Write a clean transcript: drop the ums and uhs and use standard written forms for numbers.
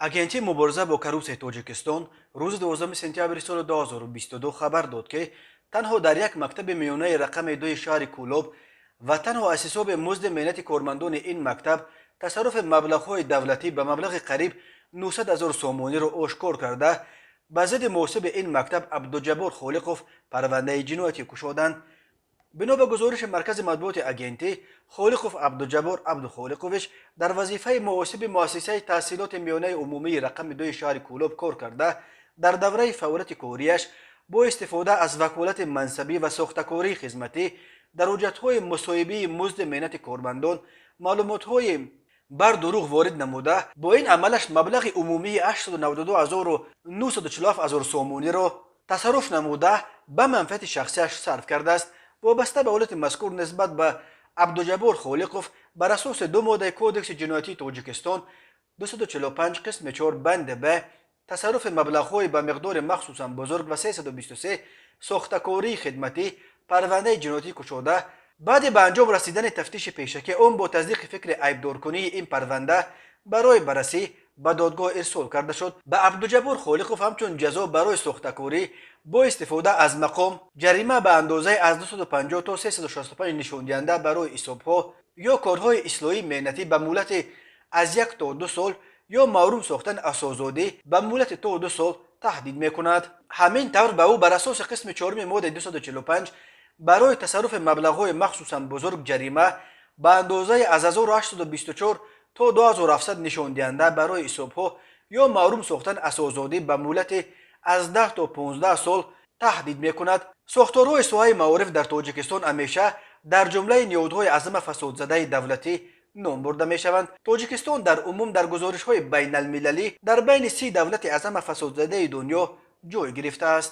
Агентии мубориза бо коррупсияи Тоҷикистон рӯзи 12 сентябри соли 2022 хабар дод, ки танҳо дар як мактаби миёнаи рақами 2-и шаҳри Кӯлоб ва танҳо аз ҳисоби музди меҳнати кормандони ин мактаб тасарруфи маблағҳои давлатӣ ба маблағи қариб 900 ҳазор сомониро ошкор карда, ба зидди муҳосиби ин мактаб Абдуҷаббор Холиқов парвандаи ҷиноятӣ кушоданд. Бино ба гузориши маркази матбуоти агентӣ, Холиқов Абдуҷаббор Абдухолиқович дар вазифаи муҳосиби муассисаи таҳсилоти миёнаи умумии рақами 2-и шаҳри Кӯлоб кор карда, дар давраи фаъолияти кориаш бо истифода аз ваколати мансабӣ ва сохтакории хизматӣ дар ҳуҷҷатҳои мусоҳибии музди меҳнати кормандон маълумотҳои бардурӯғ ворид намуда, бо ин амалаш маблағи умумии 892 947 ҳазор сомониро тасарруф намуда, ба манфиати шахсиаш сарф кардааст. Вобаста ба ҳолати мазкур нисбат ба Абдуҷаббор Холиқов бар асоси ду моддаи Кодекси ҷиноятии Тоҷикистон 245 қисми 4 банди б, тасарруфи маблағҳои ба миқдори махсусан бузург, ва 323, сохтакории хидматӣ, парвандаи ҷиноятӣ кушода, баъди ба анҷом расидани тафтиши пешакӣ он бо тасдиқи фикри айбдоркунии ин парванда барои баррасӣ ба додгоҳ ирсол карда шуд. Ба Абдуҷаббор Холиқов ҳамчун ҷазо барои сохтакорӣ бо истифода аз мақом ҷарима ба андозаи аз 250 то 365 нишондиҳанда барои ҳисобҳо ё корҳои ислоҳии меҳнатӣ ба муҳлати аз 1 то 2 сол ё маҳрум сохтан аз озодӣ ба муҳлати то 2 сол таҳдид мекунад. Ҳамин тавр, ба ӯ бар асоси қисми чоруми моддаи 245 барои тасарруфи маблағҳои махсусан бузург ҷарима ба андозаи аз 1824 то 2700 нишондиҳанда барои ҳисобҳо ё маҳрум сохтан аз озодӣ ба муҳлати аз 10 то 15 сол таҳдид мекунад. Сохторҳои соҳаи маориф дар Тоҷикистон ҳамеша дар ҷумлаи ниҳодҳои аз ҳама фасодзадаи давлатӣ ном бурда мешаванд. Тоҷикистон дар умум дар гузоришҳои байналмилалӣ дар байни 30 давлати аз ҳама фасодзадаи дунё ҷой гирифтааст.